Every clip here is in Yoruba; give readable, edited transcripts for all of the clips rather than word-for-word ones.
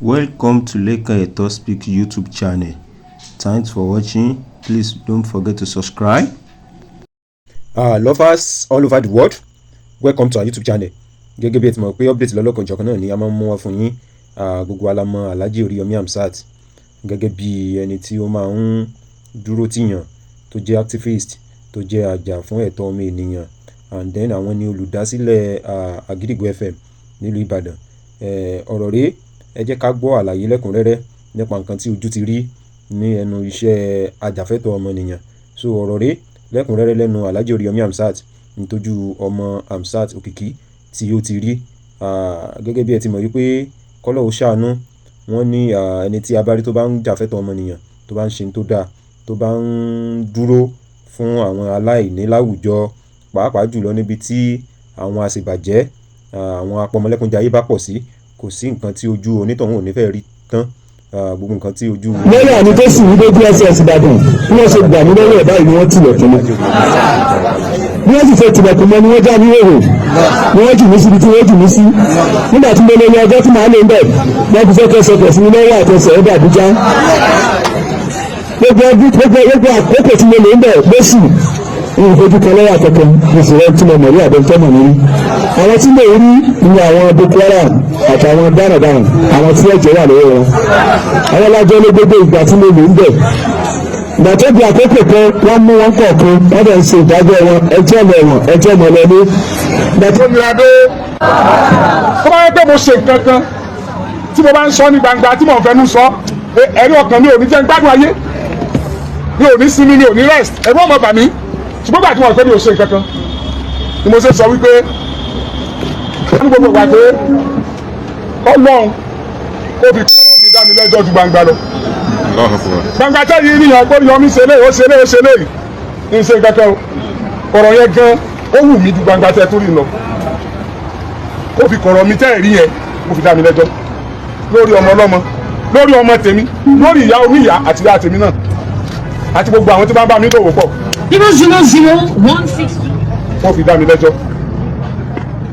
Welcome to Lekan Eto Speak YouTube channel. Thanks for watching. Please don't forget to subscribe. Lovers all over the world, welcome to our YouTube channel. Gẹ́gẹ́ bí ẹ ti mọ̀ pé update lọ́lọ́kan-ò-jọ̀kan náà ni a máa ń mú wá fún yín. Gbogbo wa la mọ̀ Alhaji Oríyọmí Hamzat gẹ́gẹ́ bí ẹni tí ó máa ń dúró tìyàn, tó jẹ́ activist, tó jẹ́ àjà fún ẹ̀tọ́ ọmọ ènìyàn, and then àwọn ni olùdásílẹ̀ Agidigbo FM nílùú Ìbàdàn. Ọ̀rọ̀ rèé, ẹ jẹ́ ká gbọ́ àlàyé lẹ́kùnrẹ́rẹ́ nípa nǹkan tí ojú ti rí ní ẹnu iṣẹ́ ajàfẹ́tọ̀ọ́ ọmọnìyàn. So ọ̀rọ̀ rèé lẹ́kùnrẹ́rẹ́ lẹ́nu Alhaji Oríyọmí Hamzat, nítòjú ọmọ Hamzat Òkìkí tí ó ti rí. Gẹ́gẹ́ bí ẹ ti mọ̀ wípé kọ́lọ́un ó ṣàánú, wọ́n ní ẹni tí a bá rí tó bá ń jàfẹ́tọ̀ọ́ ọmọnìyàn, tó bá ń ṣe tó dáa, tó bá ń dúró fún àwọn aláìní láwùjọ, pàápàá jùlọ níbi tí àwọn àṣebàjẹ́, àwọn apọmọlẹ́kúnjayé bá pọ̀ sí, kò sí nǹkan tí ojú onítọ̀hún ò ní fẹ́ rí tán. Gbogbo nǹkan tí ojú. Lọ́yà mi tó sì ń gbé DSS Ìbàdàn, bí wọ́n ṣe gbà mí lọ́wọ́ ẹ̀ báyìí ni wọ́n tilẹ̀kùn mọ́. Bí wọ́n sì fẹ́ tilẹ̀kùn mọ́ ni wọ́n já ní hòhò, ni wọ́n jù mí síbi tí wọ́n jù mí sí. Nígbà tí mo lọ ní ọjọ́ tí màá lè ń bẹ̀, wọ́n fi fẹ́ kẹsẹ̀ sí mi lọ́wọ́ àtẹsẹ̀ ẹ̀dà Àbújá. Gbogbo ọdún, gbogbo àkókò tí mo lè ń bẹ̀ lóṣù, ìfojú kan lọ́wọ́ àkọ́kọ́ mo sì rẹ́ tí mo mọ̀ rí àbẹ̀ntẹ́ mọ̀ mí rí. Àwọn tí mo rí ni àwọn Boko Haram àtàwọn darandaran, àwọn tí ẹ̀jẹ̀ wà lọ́wọ́ wọn. Àwọn lájọ́ ní gbogbo ìgbà tí mo lè ń bẹ̀. Ìgbà tó di àkókò kan, wọ́n mú wọn kọ̀ọ̀kan, wọ́n dẹ̀ ń ṣe ìdájọ́ wọn, ẹjọ́ lọ ẹ̀wọ̀n, ẹjọ́ mọ̀ lọ́lé. Ìgbà tó nira dé, tó bá yẹ pé mo ṣe nǹkan kan tí mo bá ń sọ ní gbangba, tí mo ń fẹnu sọ, ẹ̀rí ọkàn mi ò ní jẹ́ ń gbádùn ayé, mi ò ní sinmi, mi ò ní rest, ẹ̀rù ọmọ bà mí. Ṣùgbọ́n gbà tí mo rò pé mi ò ṣe nǹkan kan ni mo ṣe sọ wípé ní gbogbo ìgbà pé Ọlọ́run kó fi kọ̀rọ̀ mi dá mi lẹ́jọ́ ju gbangba lọ. Gbangba tẹ́ yìí níyàn pé Yọmí ṣe léyìí, ó ṣe léyìí, ó ṣe léyìí, ní ṣe nǹkan kan o. Kọ̀rọ̀ yẹn gan ó wù mí ju gbangba tẹ́ tó rí lọ. Kó fi kọ̀rọ̀ mi tẹ́ rí yẹn, kó fi dá mi lẹ́jọ́ lórí ọmọ ọlọ́mọ, lórí ọmọ tèmi, lórí ìyá oníyà àti ìyá tèmi náà, àti gbogbo àwọn tí bá ń bá mi dòwò pọ̀. 00016. Kó fi dá mi lẹ́jọ́.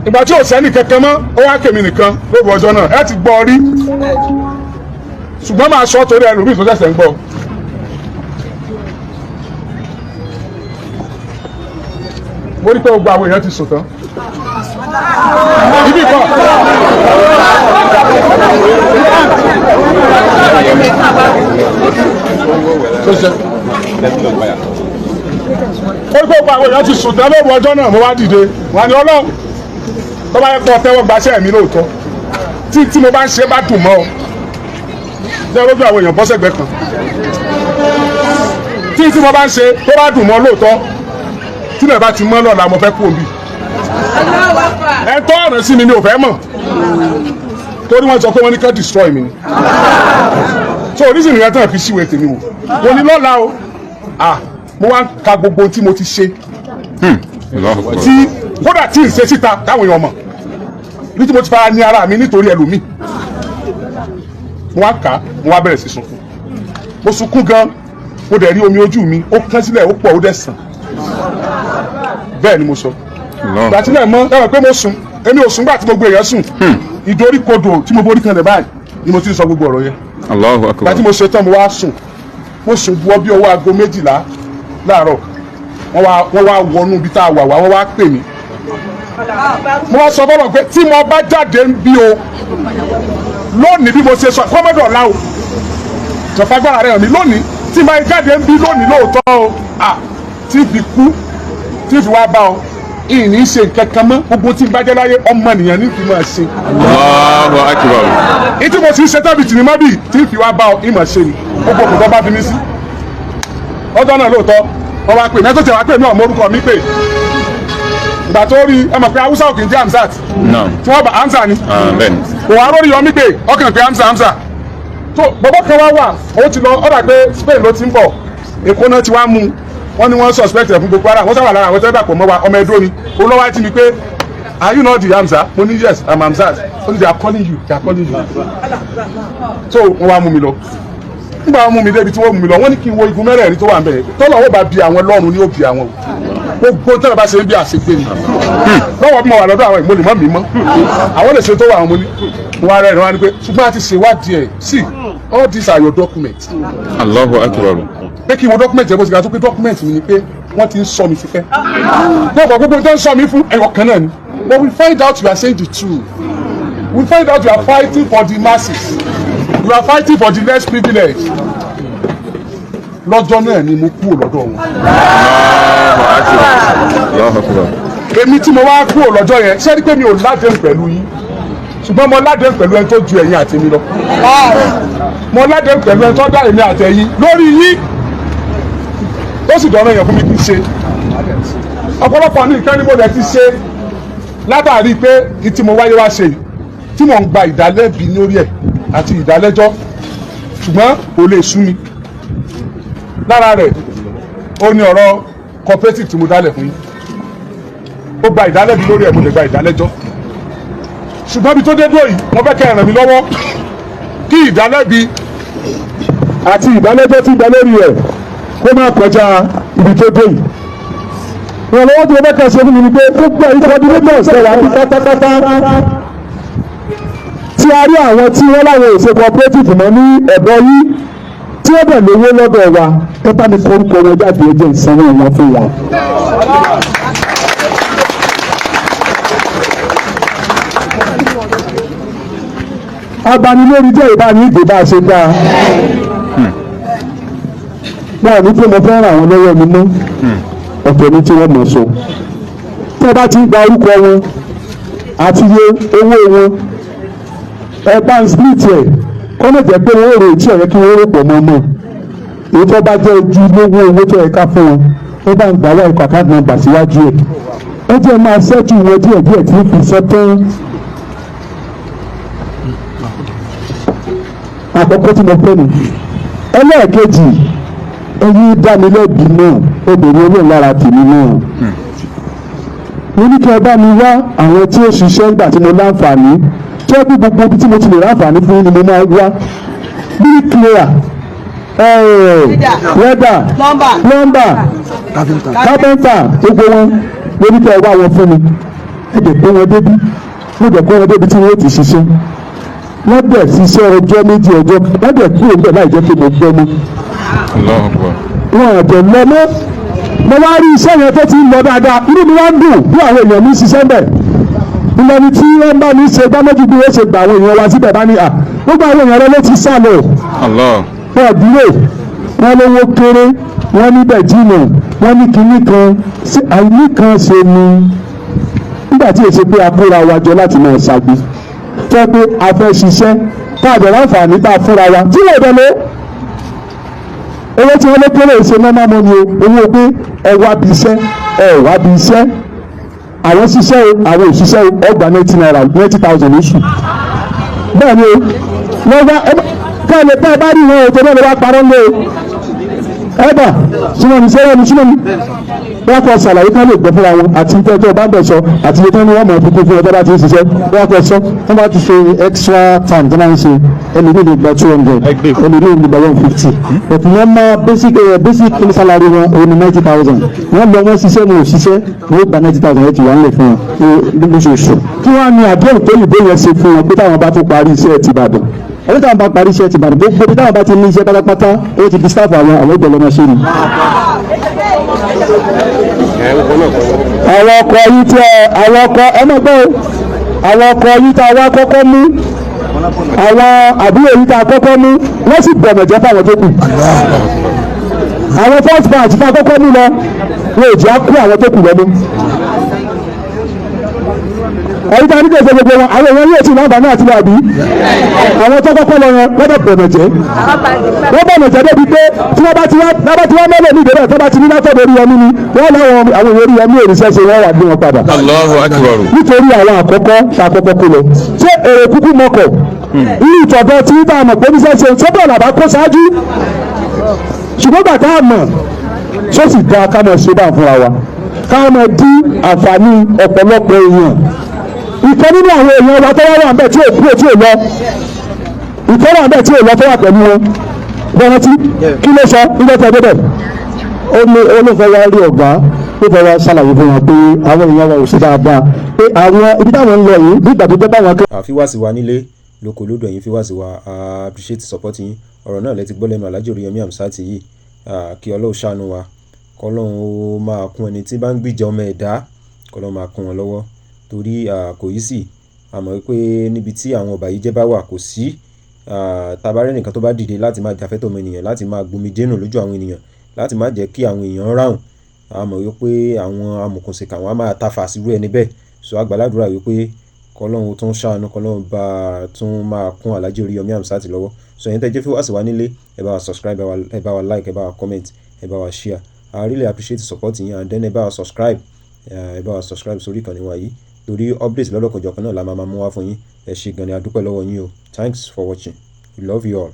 Ìgbà tí ò sẹ́ni kankan mọ́, ó wá kèmí nìkan lóru ọjọ́ náà. Ẹ ti gbọ́ rí, ṣùgbọ́n máa sọ torí ẹlòmíì tó ṣẹ̀ṣẹ̀ ń gbọ́. Mo rí pé gbogbo àwọn èèyàn ti sùn tán. Ibi kọ́ mo rí pé gbogbo àwọn èèyàn ti sùn tán lóru ọjọ́ náà. Mo wá dìde, wà ní Ọlọ́run, tó bá yẹ kó tẹ́wọ́ gbaṣẹ́ mi lóòótọ́, tí mo bá ń ṣe bá dùn mọ́ ọ, jẹ́ lójú àwọn èèyàn bọ́sẹ̀gbẹ́ kan, tí mo bá ń ṣe tó bá dùn mọ́ lóòótọ́, tí lè bá ti mọ́ lọ́la, mo fẹ́ kú òbí ẹ tọ́ ọ̀rọ̀ sí mi, mi ò fẹ́ mọ̀, torí wọ́n sọ pé wọ́n ní ká destroy mi ni. So oríṣi nìyẹn tán fi síwèé tèmi wò. Mo ní lọ́la o, ah, mo wá ń ka gbogbo tí mo ti ṣe, tí kódà tí ń ṣe síta táwọn èèyàn mọ̀ ní, tí mo ti fara ní ara mi nítorí ẹlòmíì. Mo wá kà á, mo wá bẹ̀rẹ̀ sí sunkún. Mo sunkún gan, mo dẹ̀ rí omi ojú mi, ó kán sílẹ̀, ó pọ̀, ó dẹ̀ sàn. Bẹ́ẹ̀ ni mo sọ. Ìgbà tí náà mọ́ ẹ rẹ̀ pé mo sùn, èmi ò sùn gbà tí gbogbo èèyàn sùn. Ìdoríkodò tí mo borí kan lẹ̀ báyìí ni mo ti ń sọ gbogbo ọ̀rọ̀ yẹn. Ìgbà tí mo ṣe tán, mo wá sùn. Mo sùn bu ọ bí ọwọ́ aago 12 láàárọ̀, wọ́n wá wọnú ibi tá a wà wá, wọ́n wá pè mí. Mo wá sọ fọlọ́ pé tí mo bá jáde ń bí o lónìí, bí mo ṣe sọ kọ́mọ́dọ̀ ọ̀la o, jọ̀fágbára rẹ̀ hàn mí lónìí, tí mo bá jáde ń bí lónìí lóòótọ́ o, tí fi kú, tí fi wá bá ọ, ìní ṣe nǹkan kan mọ́. Gbogbo tí n bá jẹ́ láyé, ọmọnìyàn ní fi máa ṣe. Allahu Akbar. Ìtí mo ti ń ṣe tábìtì ní mọ́bì tí fi wá bá ọ, ìmọ̀ ṣe ni gbogbo kò tó bá fi mí sí. Ọjọ́ náà lóòótọ́, wọ́n wá pè mí, ẹ tó tẹ̀ wá pè mí, ọ̀mọ orúkọ mi pè. Ìgbà tó rí ẹ mọ̀ pé Haúsá ò kì í jẹ́ Hamzat, tí wọ́n bá Hamza ni kò wá lórí Yọmí pé ọkàn pé Hamza Hamza tó bọ́bọ́ kan wá wà, ó ti lọ, ó dà pé Spain ló ti ń bọ̀, Èkó náà ti wá mú wọ́n ní wọ́n suspect ẹ̀ fún gbogbo ara wọ́n sábà lára àwọn tẹ́lẹ̀ dàpọ̀ mọ́ wa. Ọmọ Ẹdó ni olówó àti mi pé, "Are you not the Hamza?" Mo ní, "Yes, I'm Hamzat." Ó ní, "They are calling you, they are calling you." So wọ́n wá mú mi lọ. Nígbà wọ́n mú mi débi tí wọ́n mú mi lọ, wọ́n ní kí n wo igun mẹ́rẹ̀ẹ̀rin tó wà ń bẹ̀. Tọ́lọ̀ ó bá bi àwọn lọ́run ni ó bi àwọn o. Gbogbo tẹ́lẹ̀ bá ṣe ń bí àṣegbè ni. Lọ́wọ́ bí mo wà lọ́dọ̀ àwọn ìmọ̀lẹ̀ mọ́ mi mọ́. Àwọn lè ṣe tó wà àwọn mo ní. Wọ́n á rẹ̀ wọ́n á ní pé ṣùgbọ́n a ti ṣèwádìí ẹ̀. See, all these are your documents. Allahu akbar. Pé kí wọ́n document ẹ̀ bó ti ga tó pé document mi ni pé wọ́n ti ń sọ mi tipẹ́. Gbogbo gbogbo tó ń sọ mi fún ẹ̀yọ̀ kan náà ni. But we find out you are saying the truth. We find out you are fighting for the masses. You are fighting for the less privileged. Lọ́jọ́ náà ni mo kúrò lọ́dọ̀ wọn. Allahu akbar. Èmi tí mo wá kúrò lọ́jọ́ yẹn, ṣé rí pé mi ò ládéhùn pẹ̀lú yín? Ṣùgbọ́n mo ládéhùn pẹ̀lú ẹni tó ju ẹ̀yin àti mi lọ. Mo ládéhùn pẹ̀lú ẹni tó dá èmi àti ẹ̀yin lórí yín. Ó sì dọ̀rọ̀ yẹn fún mi kí n ṣe. Ọ̀pọ̀lọpọ̀ ní ìkànnì mo rẹ̀ ti ṣe látàrí pé ìtí mo wáyé wá ṣe yìí tí mò ń gba ìdálẹ́bi lórí ẹ̀ àti ìdálẹ́jọ́, ṣùgbọ́n kò lè sú mi. Lára rẹ̀ ó ní ọ̀rọ̀ cooperative tí mo dálẹ̀ fún yín. Ó gba ìdálẹ́bi lórí ẹ̀, mo lè gba ìdálẹ́jọ́, ṣùgbọ́n ibi tó dé dúró yìí mo fẹ́ kẹ́ ẹ ràn mí lọ́wọ́ kí ìdálẹ́bi àti ìdálẹ́jọ́ tí ń bẹ lórí ẹ̀ kó má kọjá ibi tó dé yìí. Ìrànlọ́wọ́ tí mo fẹ́ kẹ́ ṣe fún mi ni pé gbogbo ẹ̀yin coordinators ẹ̀ wá ní pátápátá tí a rí àwọn tí wọ́n láwọn ò ṣe cooperative mọ́ ní ẹ̀bọ yìí tí wọ́n bẹ̀ lówó lọ́dọ̀ wa, ẹ bá mi forúkọ wọn jáde, ẹ jẹ́ ìsanwó wọn fún wa. Abanilórí jẹ́ ìbáni ìgbé bá a ṣe dáa. Náà ní pé mo fẹ́ ràn àwọn lọ́wọ́ mi mọ́ ọ̀tọ̀ ní tí wọ́n mọ̀ sọ. Tí wọ́n bá ti ń gba orúkọ wọn àti iye owó wọn, ẹ bá ń split ẹ̀ kọ́ lè jẹ́ pé wọ́n rò tí ọ̀rẹ́ kí wọ́n rò pọ̀ mọ́ mọ́. Èyí tó bá jẹ́ ojú lówó owó tó yẹ ká fún wọn, ó bá ń gbà wá ikọ̀ account number síwájú ẹ̀. Ẹ jẹ́ máa ṣẹ́jú wọn díẹ̀ díẹ̀ tí ń fi sọ tán. Àkọ́kọ́ tí mo fẹ́ nù. Ẹlẹ́ẹ̀kejì, ẹ̀yin dá mi lẹ́bi náà, obìnrin olóhùn lára tèmi náà. Mo ní kí ẹ bá mi wá àwọn tí ó ṣiṣẹ́ nígbà tí mo láǹfààní, tí ó bí gbogbo ibi tí mo ti lè ráǹfààní fún ni mo máa ń wá. Bricklayer, welder, plumber, carpenter, gbogbo wọn mo ní kí ẹ wá wọn fún mi. Ẹ dẹ̀ kó wọn débí, mo dẹ̀ kó wọn débi tí wọ́n ó ti ṣiṣẹ́. Wọ́n bẹ̀ ṣiṣẹ́ ọjọ́ méjì ọjọ́, wọ́n dẹ̀ kúrò níbẹ̀ láì jẹ́ pé mo gbọ́ mọ́. Allahu akbar. Wọn àjọ lọ mọ́. Mo wá rí iṣẹ́ yẹn tó ti ń lọ dáadáa, inú mi wá ń dùn bí àwọn èèyàn mi ń ṣiṣẹ́ bẹ̀. Ìlànà tí wọ́n bá mi ṣe gbámọ́jú bí wọ́n ṣe gbà àwọn èèyàn wa síbẹ̀ bá ní à gbogbo àwọn èèyàn rẹ ló ti sá lọ. Allah. Wọn dúró, wọn lówó kéré, wọn níbẹ̀ jìnnà, wọn ní kinní kan, sí àìní kan ṣe ni nígbà tí èsì pé a kóra wa jọ láti máa ṣàgbé tó pé a fẹ́ ṣiṣẹ́ tá a bẹ̀rẹ̀ àǹfààní tá a fúnra wa tí wọ́n dẹ̀ lé owó tí wọ́n lé kéré ṣe normal money o, owó pé ẹ wá bí iṣẹ́, ẹ wá bí iṣẹ́, àwọn ṣiṣẹ́ o, àwọn òṣìṣẹ́ o, ọgbà ₦90 90,000 lóṣù. Bẹ́ẹ̀ ni o, wọ́n wá ká lè bá ẹ bá rí wọn o, tó bẹ́ẹ̀ lè wá parọ́ lé o. Ẹ bà súnmọ́ mi sẹ́wọ́n mi súnmọ́ mi. Wọ́n kọ ṣàlàyé ká lè gbọ́ fúnra wọn àti tẹ́tọ́ bá bẹ̀ sọ àti iye tó ní wọ́n mọ̀ fi kún fún ọjọ́ bá ti ń ṣiṣẹ́. Wọ́n kọ sọ. Wọ́n bá ti ṣe extra time tó máa ń ṣe, ẹlòmíì lè gba 200, ẹlòmíì lè gba 150, but normal basic salary wọn òun ni 90,000. Wọ́n lọ wọ́n ṣiṣẹ́ wọn ò ṣiṣẹ́, wọ́n gba 90,000 ẹ̀ ti wà nílẹ̀ fún wọn lóṣooṣù. Kí wọ́n á ní àdéhùn tó yìnbó yẹn ṣe fún wọn pé táwọn bá tún parí iṣẹ́ ti Ìbàdàn? Ọdún táwọn bá parí iṣẹ́ ti Ìbàdàn, gbogbo ibi táwọn bá ti ní iṣẹ́ pátápátá, ó ti di staff àwọn àwọn ìbẹ̀lẹ̀ máa ṣe ni. Àwọn ọkọ̀ yìí tí ẹ àwọn ọkọ̀ ẹ mọ̀ pé àwọn ọkọ̀ yìí tá a wá kọ́kọ́ mú, àwọn àbúrò yìí tá a kọ́kọ́ mú, wọ́n sì bọ̀mọ̀ jẹ́ fáwọn tó kù. Àwọn first batch tá a kọ́kọ́ mú lọ, wọn ò jẹ́ á kó àwọn tó kù lọ́mú. Ẹ̀yin tá a ní kí ẹ̀sẹ̀ gbogbo wọn, àwọn èèyàn yóò ti láǹfààní àti lọ àbí? Àwọn tó kọ́kọ́ lọ yẹn, wọ́n bẹ̀ bọ̀mọ̀ jẹ́. Wọ́n bọ̀mọ̀ jẹ́ débi pé tí wọ́n bá ti wá bá ti wá mọ́lẹ̀ ní ìdẹ́rẹ́ tó bá ti ní látọ̀dọ̀ Oríyọmí ni, wọ́n láwọn àwọn èèyàn Oríyọmí òrìṣẹ́ ṣe wọ́n wà gbé wọn padà. Allahu akbar. Nítorí àwọn àkọ́kọ́ tá a kọ́kọ́ kó lọ. Ṣé èrò kúkú mọkọ̀? Irú ìtọ̀dọ̀ tí tá a mọ̀ pé oníṣẹ́ ṣe ṣé bọ́ọ̀lù àbá kó ṣáájú? Ṣùgbọ́n gbà tá a mọ̀ ṣó sì dáa ká máa ṣe bá fúnra wa, ká máa dí àǹfààní ọ̀pọ̀lọpọ̀ èèyàn. Ìkan nínú àwọn èèyàn wa tó wá wà níbẹ̀ tí ò kú tí ò lọ, ìkan wà níbẹ̀ tí ò lọ tó wà pẹ̀lú wọn. Bọ́lá tí kí ló sọ nígbà tó débẹ̀? Ó ní ó ló fẹ́ wá rí ọ̀gá, Ó fẹ́ wá ṣàlàyé fún wọn pé àwọn èèyàn wa ò ṣe dáadáa, pé àwọn ibi táwọn ń lọ yìí bí ìgbà tó jẹ́ báwọn kan. Àfiwáṣí wa nílé lóko lódò, ẹ̀yin fíwáṣí wa, I appreciate support yín. Ọ̀rọ̀ náà lẹ ti gbọ́ lẹ́nu Alhaji Oríyọmí Hamzat yìí. Kí Ọlọ́run ṣàánú wa, kọ́lọ́run ó máa kún ẹni tí bá ń gbìjà ọmọ ẹ̀dá, kọ́lọ́run máa kún wọn lọ́wọ́, torí kò yí sí àmọ́ pé níbi tí àwọn ọ̀bàyéjẹ́ bá wà, kò sí tá a bá rẹ́nìkan tó bá dìde láti máa jàfẹ́tọ̀ọ́ ọmọ ènìyàn, láti máa gbomijé nù lójú àwọn ènìyàn, láti má jẹ́ kí àwọn èèyàn ráhùn, a mọ̀ wípé àwọn amòòkùnsìkà wọn á máa tafà sírú ẹni bẹ́ẹ̀. So a gbàládùra wípé kọ́lọ́run tún ṣàánú, kọ́lọ́run bá tún máa kún Alhaji Oríyọmí Hamzat lọ́wọ́. So ẹ̀yin tẹ́ jẹ́ fíwáṣí wa nílé, ẹ bá wa subscribe, ẹ bá wa like, ẹ bá wa comment, ẹ bá wa share. I really appreciate the support yín. And then ẹ bá wa subscribe, ẹ bá wa subscribe sórí ìkànnì wa yìí, torí update lọ́lọ́kanòjọ̀kan náà la máa mú wá fún yín. Ẹ ṣé gan ni, a dúpẹ́ lọ́wọ́ yín o. Thanks for watching. We love you all.